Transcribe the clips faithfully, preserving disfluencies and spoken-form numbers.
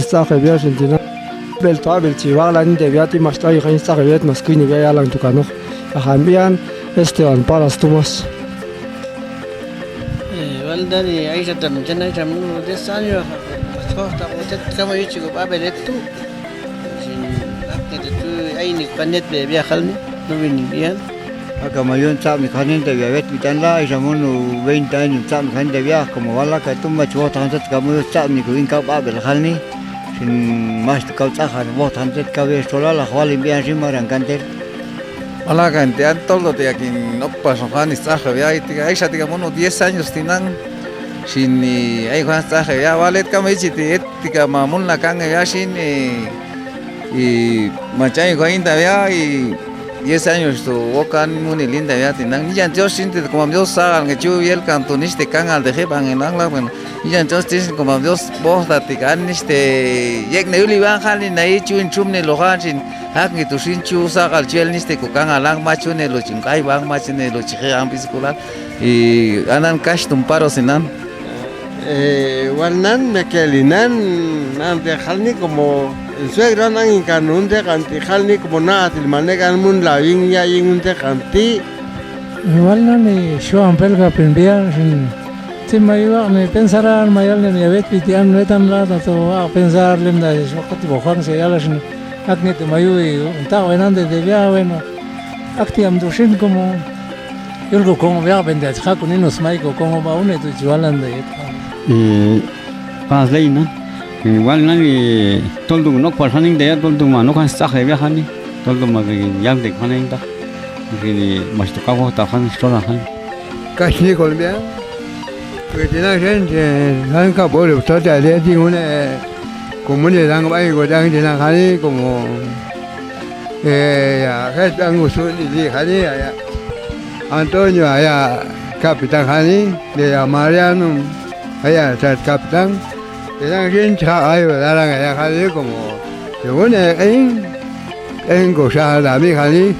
sa'ke bia sintinang. Bel tu bel ciwak lan de bia ti mas tai kan sa'ke bia mas kuini bia yalang tu kano. Ahan bian, este wan palas tu mas. Eh, wal dari ai sa dan jan ai sa mulu desa yo. Mas ko tak mau cet kama yo cukup abel itu. Sin, ak ni tu ai ni kanet be bia kal ni. Nubin ni bian. Aka mayun sa'm ni kanin da bia wet bitan la, isa munu wein tain sa'm ni kanin da bia, kama wala ka tumba cuo tangan sat kama yun sa'm ni kuing ka ba bel kal ni. Sin mas tu kau cahan, wo tangan sat kau wes tola lah, walim bian sin marang kanter. Wala kan ti antol do ti yakin okpa sokan is cah ka bia, iti ka, isa ti ka munu dies anyus tinang. Sini, ai kuan cah ka bia, walet kama ici ti et, ti ka mamun lakang ka bia sini. I, macai kuan inta bia, i, Dies anyus tu wokan muni linda ya tinang. Nijan tios sinti kumam Dios sagal ngecu yel kan tunis te kangal te he bangen lang lang ben. Nijan tios tis kumam Dios boh tati kan nis te yek ne uli bang kan ni nai cuin cum ne lohan sin. Hak ngitu sin cu sagal cuel nis te ku kangal lang macu ne lo cingkai bang macu ne lo cihe ang pisikulan. I anan kas tumparo sinan. Eh, wal nan mekelinan nan te hal ni komo suek ran angin kanun te kan ti hal ni komo na atil mane kan mun lawing ya ingun te kan ti. Eh, wal nan ni suang pel ka pimbian sin. Tim mayuak ni pensaran mayal ni miawet pitian wetan la tato ak pensar lem da suak ti bohang se yala sin. Ak ni tu mayui untak wenan te te bia weno. Ak ti am tusin komo. Yul ko kongo bia pende aja ka kunin usmai ko kongo baune tu jualan de. Eh, pas lagi nan. Eh, wal nan, eh, tol dung nok pas haning de ya, tol dung ma nok han sah de bia hani. Tol dung ma yang de haning ta. Di sini mas tu kawo ta han sekolah han. Kas ni kol bia. Kuitina sen, sen, han ka bole betul ta dia di ngune. Kumuni lang bai godang di lang hani, kumu. Eh, ya, kan tanggusun di sini kali, ya, ya. Antonio, ya, kapitan kali, ya, Mariano, ya, sat kapitan. Bilang sin, sa, ayo, larang, ya, kali, komo. Según, eh, ing, ing, ko sa, dami kali,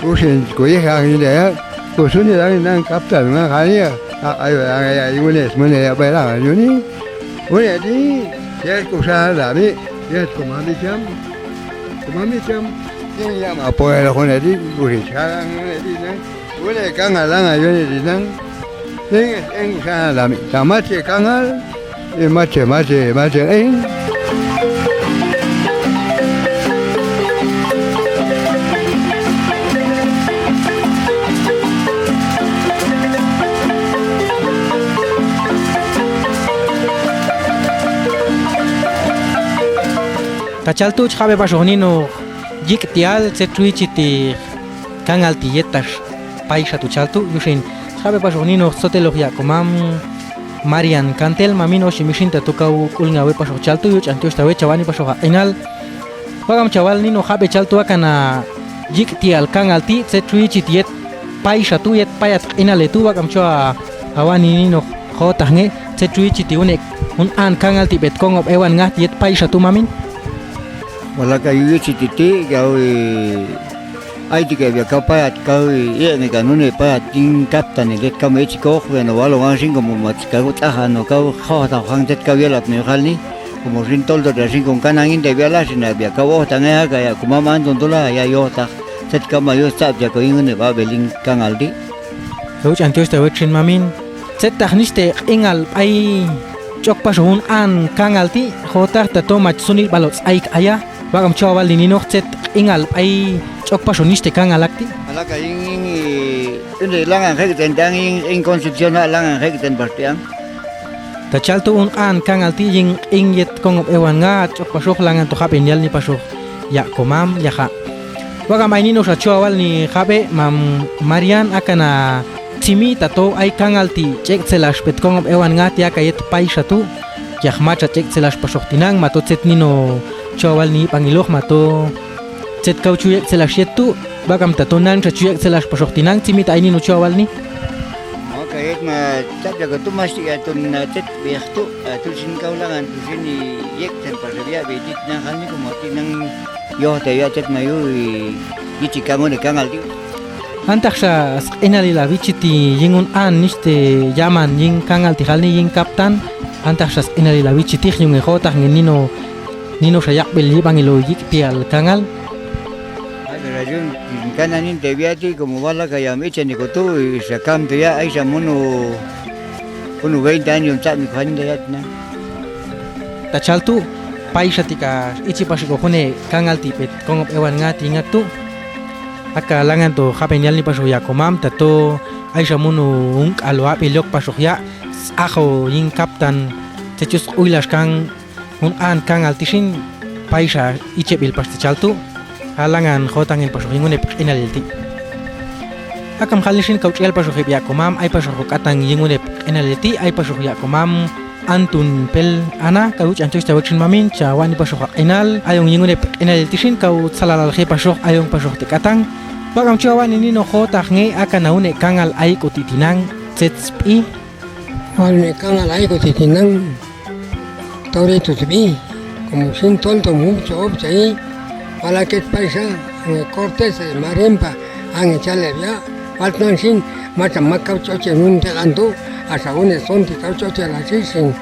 usin, ko, ya, kali, ya. Ko suni, lang, nang, kapitan, nang, kali, ya. A, ayo, ya, ya, según, eh, según, ya, baiklah, según. Une di, ya, kusaha dami, ya, kumami cam, kumami cam. Ini ya, ma apo ya, une di, une sekarang, une di, nang, une kang alang ayo, une di, nang. Ini, ini kusaha dami, tamat ya, kangal, eh, mace, mace, mace, eh. Ta chaltu' chaka' be pasoh nino yik' tial tsetru ichi ti kangal ti yet tas paisa tu chaltu' yusin chaka' be pasoh nino sotelok ya' komam Marian Kantel mamin osi misin ta tu kau kul ngawe pasoh chaltu' yu' chantios tawe chawani pasoh ha' inal. Wagam chawal nino ha' be chaltu' akan a yik' tial kangal ti tsetru ichi ti yet paisa tu yet payat inal etu wagam chawal awani nino hotah nge tsetru ichi ti unek un an kangal ti bet kongop ewan ngah ti yet paisa tu mamin. Wala kayu ichi ti ti gawe ai ti gawe biaka payat gawe iye nge kanune payat tingkap tani let kame ichi kok weno walo ngasing komo mat kagu tahan no kau hotah hang tet kau yelap ne hal ni. Komo sintol do da singkong kanangin da biala sina bia ka woh tangai ha kaya kumaman tuntulah ya yoh tah. Set kama yoh sab jako ingun ne ba beling kangal di. Kau cantios da wet sin mamin. Set tah nis te ingal ai Ch'ok pax un an kangal ti, hotak tato mach sunil balots aik aya, wak am chua wal ni ninox cet ingal pai ch'ok pax un niste kangal ak ti. Alaka ing, ing, inde langan kek ten tang ing, ing Concepcion ha langan kek ten pastiang. Tachal tu un an kangal ti ing, ing yet kongop ewan ngat ch'ok pax un langan tu hape nial ni pax un ya komam ya ha. Wak am ai ninox a chua wal ni hape mam Marian akana Cimi tato ai kangal ti ch'ek celax pet kongop ewan ngat ya kayet pai satu. Yah macha ch'ek celax pax un tinang mato cet nino chua wal ni pangilox mato cet kau chuyek celax yet tu, wak am tato nan cha chuyek celax pax un tinang Cimi ta ai nino chua wal ni. Oke, yet ma cap jago tu masih ya tun cet biak tu, eh, tu sin kau langan tu sin ni yek ten pax un biak bedit nang hal ni kumoti nang yo te ya cet mayu i, i cikango ni kangal ti. Antax sa sq'inal ila wichi ti ying un an niste yaman ying kangal ti hal ni ying kaptan, antax sa sq'inal ila wichi ti yung e hotak ngen nino, nino sa yak bel yi bangilo yik pial kangal. Ai, berajun, kanan in te biati, komo wala kayam ichen ni kotu, isa kam tu ya, ai sa munu, munu wein tan yun sak mi kuhan de ya, na. Tachal tu, pai sa tika ichi pax un kohune kangal ti pet kongop ewan ngat ingat tu. Aka langan tu hape nial ni pax un ya komam tato ai sa munu ungkalo api liok pax un ya, aho ying kaptan cecus uilas kang un an kangal ti sin pai sa iche bil pax tachal tu. Alangan hotak ngen pax un ying une pek inal ti. Akam hal ni sin kau ch'el pax un hip ya komam, ai pax un katang ying une pek inal ti, ai pax un ya komam. Antun pel ana kau ch'an chus tawek sin mamin cha wani pax un hak inal ayong ying une pek inal ti sin kau salalal he pax un ayong pax un te katang. Wak am chua wani nino hotak nge akana une kangal ai ko ti tinang cet spi. Wal ne kangal ai ko ti tinang. Tori tu spi. Komu sin tol to mu cho ob chai. Wala ket paisa ange Cortes, eh, Marempa, ange chale ya. Wal nan sin macam makau choche nun te antu, asa une son ti kau choche la si sin.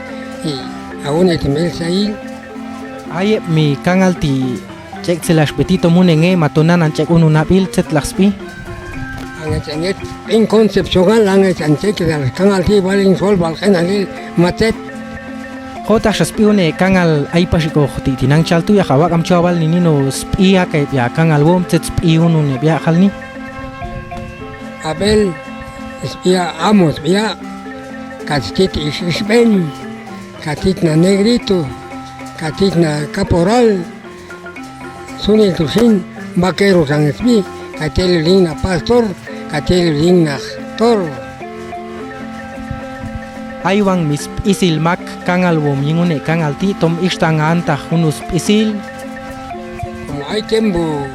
I, a une ti mel sai. Ayep mi kangal ti chek selas beti to mune nge mato nan an chek unu nabil cet lah spi. Ange cek nget, ing konsep sogal ange cek cek kangal ti baling sol bal kenal il macet. Hotak sa spi une kangal ai pasiko ti tinang chal tu ya kawak am chua wal ni nino spi akai pia kangal wom cet spi unu ne pia kal ni. Abel, spia amo spia, katit is isben, katit na negrito, katit na kaporal, Sunil tu sin, bakero sang spi, katelu ling na pastor, katelu ling na tor. Ai wang mis isil mak kangal wom yingune kangal ti tom istang antah hunus isil. Ai tembu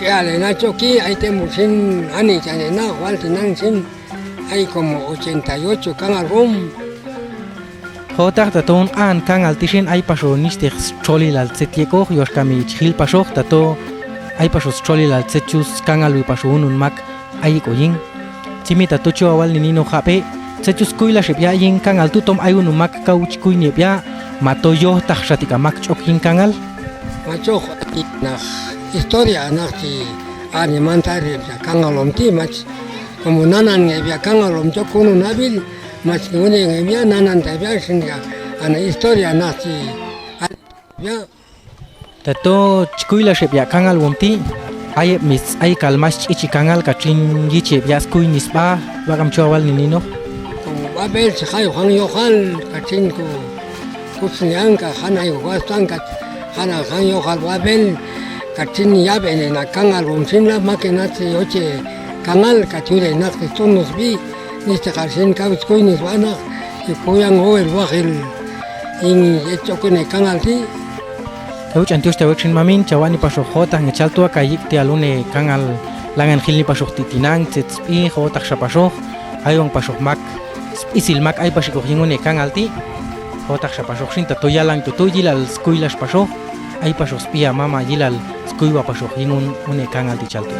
si ale na choki, ai tembu sin ani chane na wal tinang sin. Ai komo ochenta y ocho kangal wom. Hotak taton an kangal ti sin ai paso nistih scholilal cetieko yos kami chihil paso tato ai paso scholilal cechus kangal wi paso unun mak ai ko ying. Cimi tato cho awal ni nino hape cechus kuila sip ya ying kangal tu tom ai unun mak kau chikui ni pia mato yoh tah satika mak chok ying kangal. Machoh atik nah historia nah ti ani mantari kangal om ti mach. Komo nanan ngai bia kangal om cok kunu nabil, mas kuni ngai bia nanan tai bia singa ana historia nasi. Bia. Tato chikui la sep bia kangal wom ti. Ayep mis ai kal mas chichi kangal kachin giche bia skui nisba bakam chua wal ni nino. Komo babel sekai hang yohal kachin ku. Kucing angka hana yo wastang kat hana hang yo hal wabel. Kacin yabe ne na kangal wom sin la make nasi oce kangal kacure nasi tunus bi. Niste kal sin kawis kuinis wanak ikuyang owel wahil. Ingi ecokune kangal ti. Kau cantius tawek sin mamin cawa ni pasoh hotah ngecal tua kayik tialune kangal langan hil ni pasoh ti tinang cit spi hotah sapasoh. Ayong pasoh mak isil mak ai pasikoh yingune kangal ti. Hotak sapasoh sin tato yalang tutu yilal skui las pasoh. Ai pasoh spia mama yilal skui wa pasoh yingun une kangal ti caltu.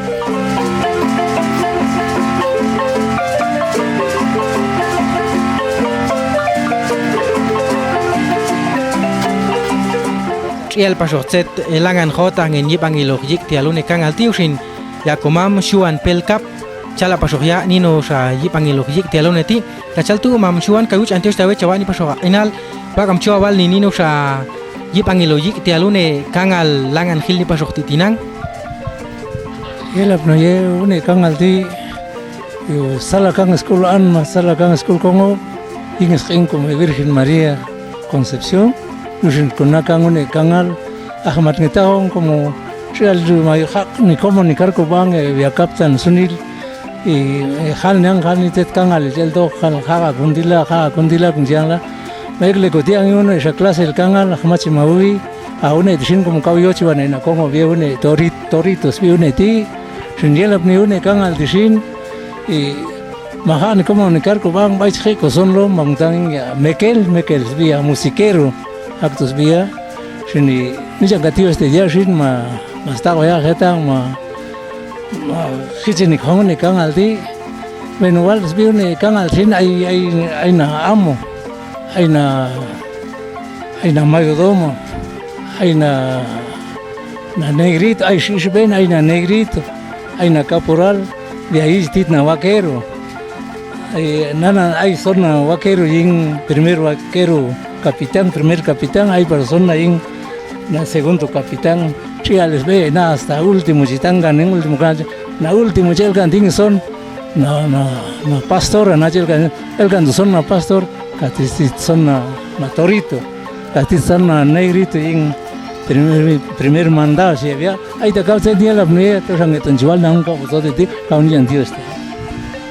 Ciel pasoh cet elangan hotak ngen yip angiloh yik tialune kangal ti usin. Yakumam suan pelkap. Chala' pasokia ninu sa yik pangilo yik tialune ti. Kachal tu mam suan kawich antios tawe cawa' ni pasoka inal. Bak am cua wal ni ninu sa yik pangilo yik tialune kangal langan hil ni pasok ti tinang. Yelap no ye une kangal ti. Yo, sala kang skul an ma, sala kang skul kongo. Ingis kingkum Virgen Maria Concepción. Lusin kuna kang une kangal. Ahmad ngitahong komo sial du mayu hak ni komo ni karko bang e wia kaptan Sunil. I hal niang hal ni tet kangal jel to hal haka kundila haka kundila kunjiang la. Maik leko tiang i uno isa kelas el kangal hamaci maui. A une disin komo kau yoci wane na kongo bia une torit toritos bia une ti. Sinjelap ni une kangal disin. I maha ni komo ni karko bang bai cek koson lo mangutang ya mekel mekel bia musikero. Aktus bia. Sini ni jangka tios te dia sin ma mastako ya ketang ma. Kicin ni kongo ni kangal ti. Menual sbiu ni kangal sin ai ai ai na amo. Ai na ai na mayordomo. Ai na na negrito ai si si ben ai na negrito. Ai na kaporal. Bia ijtit na wakero. Ai nana ai son na wakero ying primer wakero. Kapitan primer kapitan ai par son na ying na segundo kapitan. Ciales be na asta ultimo citangkan ying ultimo kan na ultimo ciel kan ting son na na na pastor na ciel kan el kan tu son na pastor. Katis son na na torito. Katis son na negrito ying primer primer mandal siap ya. Ai takau se dia lah beli terus angge tunjual nang kau betul titi kau ni yang dios.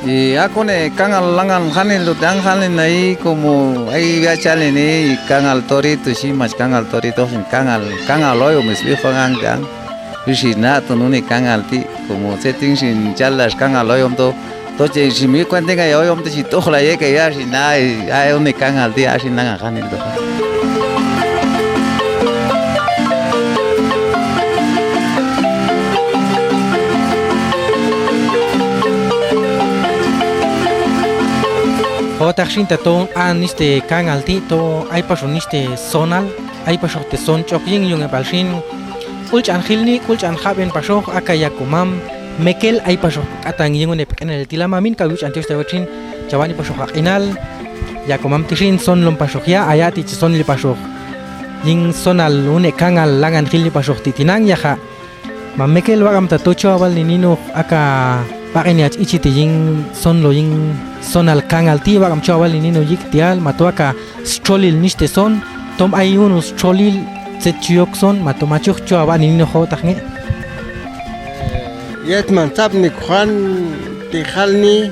I aku ne kangal langan kani lu dang kani na i komo ai biaca ni ni kangal tori tu si mas kangal tori tu sin kangal kangal loyo mis bi fangang dang. Bisi na tu nuni kangal ti komo setting sin jalas kangal loyo tu. Toche si mi kuan tenga ya oyom te si toh la ye ke ya si nai ai uni kangal ti asi nanga kani tu. Ho taksin ta tong an niste kangal ti to ai paso niste sonal. Ai pasoh te son chok ying yung e palsin. Kul chan hil ni kul chan hak ben pasoh aka ya kumam. Mekel ai pasoh katang ying une pek enel ti lama min kau chan tios tewet sin. Cawa ni pasoh hak inal. Ya kumam ti sin son lom pasoh ya aya ti son li pasoh. Ying son al une kangal langan hil li pasoh ti tinang ya hak. Mamekel wak am tatocho awal ni nino aka pake ni ach ichi ti ying son lo ying son al kangal ti wak am cho awal ni nino yik tial mato aka stolil niste son tom ai unu stolil set chuyok son mato machuh cho awal ni nino ho tak nge. Yet mancap ni kuhan ti hal ni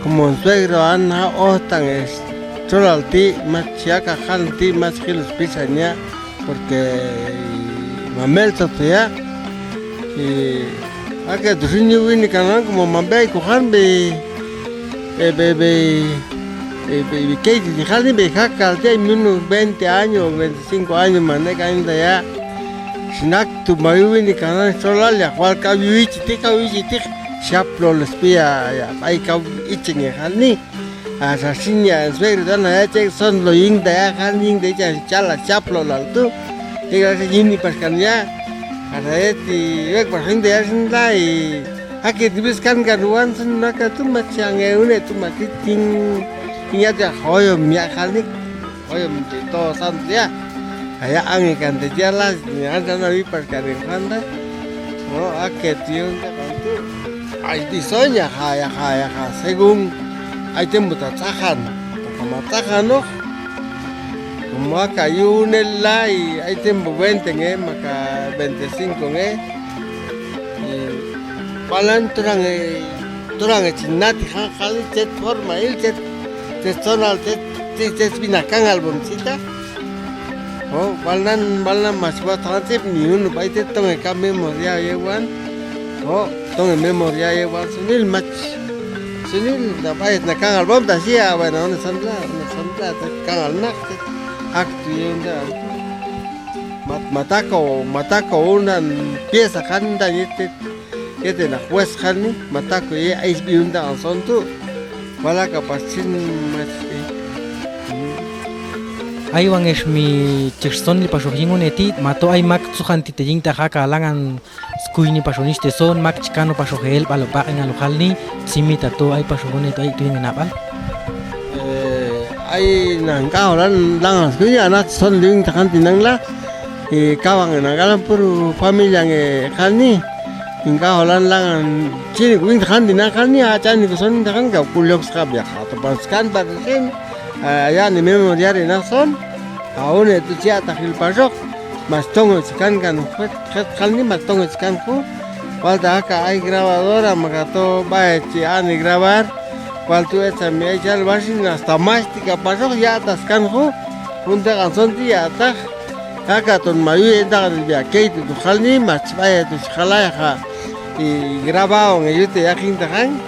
kumon suek roan ha oh tang es. Cholal ti mas siaka hal ti mas hilus pisanya. Porque mamel toto ya. Ake dusun yu wini kanan como mambei kuhan be be be be be kei di hal ni be hakal ti minu veinte años veinticinco años mane kain da ya. Sinak tu mayu wini kanan solal ya kual kau yu ichi ti kau yu ichi ti siap lolos pia ya pai kau ichi nge hal ni. Asasinya suek dan ya cek son lo ying da ya kan ying da ya cala siap lo lal tu. Tinggal ke yuni pas kan ya. Ada ya ti wek pas kan da ya sin lai. Ake tibis kan karuan sen maka tu maciang ya une tu mati ting. Ingat ya hoyom ya kali. Hoyom cito san ya. Kayak ange kan da ya lah. Ada nawi pas kan kan da. Oh ake tiung kan tu. Ai tisonya kaya kaya ka segung. Ai tembo tacahan. Takama cahan noh. Maka yunel lai ai tembo benteng e maka benteng singkong e. Palan turang e turang e cina ti hal kali cet forma il cet cet sonal cet cet binakang album cita. Oh, balnan balnan mas buat hansip ni unu bai te tonge ka memoria ye wan. Oh, tonge memoria ye wan sunil mas. Sunil da bai na kangal bom ta sia bai na ona sandra ona sandra ta kangal nak te. Ak tu ye unda. Mat matako matako unan piesa kan da ye te. Kete na hues kan ni matako ye ais bi unda ang son tu. Wala ka pasin mas e. Ai wanges mi cek son li pasuh yingun eti mato ai mak suhan ti te ying ta haka langan Kuini paso niste son, mak chikano paso hel, palo pak ngaluk hal ni, simi tato, ai paso gone to, ai tu yang ngenap al. Eh, ai nangka holan langan kuini anak son liwing takan tinang lah. Eh, kawang nangka lan puru familia nge kan ni. Nangka holan langan sini kuing takan tinang kan ni, acan ni kuson takan kau kuliok sekap ya, atau pasukan bagisin. Ah, ya ni memang diari nason. Kau ne tu siak takil pasok. Mas tongo sikan kan, ket, ket kan ni mas tongo sikan ku. Wal dah ka ai grabadora makato bae ci ani grabar. Wal tu et sami ai cal basin asta mas tiga pasok ya atas kan ku. Unta kan son ti ya atas. Kaka ton mayu ya inta kan bia kei tu tu kal ni mas bae tu sekala ya ka. I grabao nge yute yakin takang.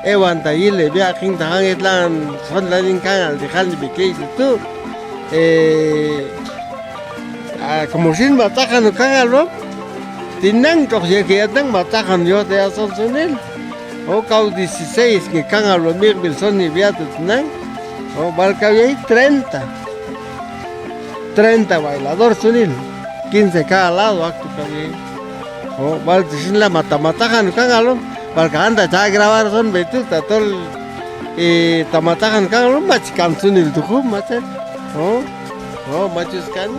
Ewan ta ile bia yakin takang et lan son lanin kangal di kal ni bia kei tu tu. Eh, ah, kemusin matakan kangal lo. Tinang tok ya kiatang matakan yo te ason sonil. Oh, kau dieciséis ke kangal lo mir bil son ni bia tu tinang. Oh, bal kau yai treinta. Treinta bailador sonil. Quince ka alado waktu kau yai. Oh, bal di sini lah mata-matakan kangal lo. Bal ka anda cak grawar son betul tatol. Eh, tamatakan kangal lo macikan sonil tuku macet. Oh. Oh, maju sekali.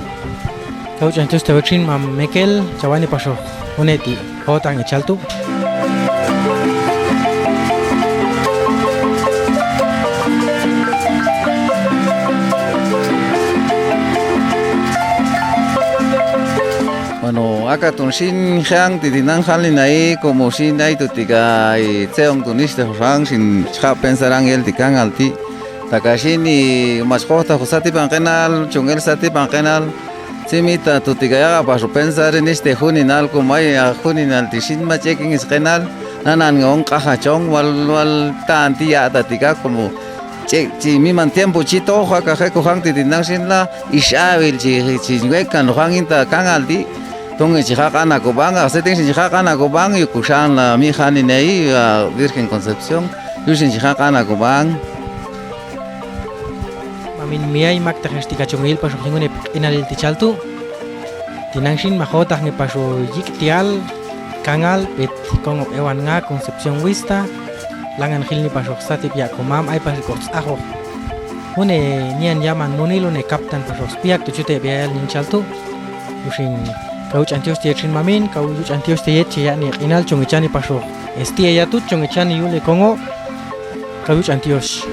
Kau cantios teweksin mam mekel, cawani paso. Uneti, kau tangi caltu. Mano, aka tun sin hiang titinang hal ni nai, komo sin nai tu tiga i ceong tunis de hosang sin cakap pensarang el tikangal ti. Takasi ni mas kota kusati pangkenal, cungel sati pangkenal. Simita tu tiga ya apa su pensar ini ste huninal kumai ya huninal ti sin ma ceking is kenal. Nanan ngong kaha cong wal wal tanti ya ta tiga kumu. Cek ci mi man tiempo cito ha kahe kuhang ti tinang sin la isawil ci ci ngwekan hang inta kangal ti. Tung ci hak anak kubang, setting sin ci hak anak kubang yu kusan la mi hani nei ya Virgen Concepción. Yu sin ci hak anak kubang. Mamin miai mak tahes ti kacungil paso hingun e inalil ti caltu. Tinang sin maho tah nge paso yik tial kangal pet kongop ewan nga Concepción Wista. Langan hil ni paso sati piak kumam ai paso kos aho. Hune nian yaman muni lune kaptan paso piak tu cute biayal nin caltu. Usin kau cantios tiet sin mamin, kau cantios tiet ciak ni inal cungecani paso. Esti ayatu cungecani yule kongo. Kau cantios.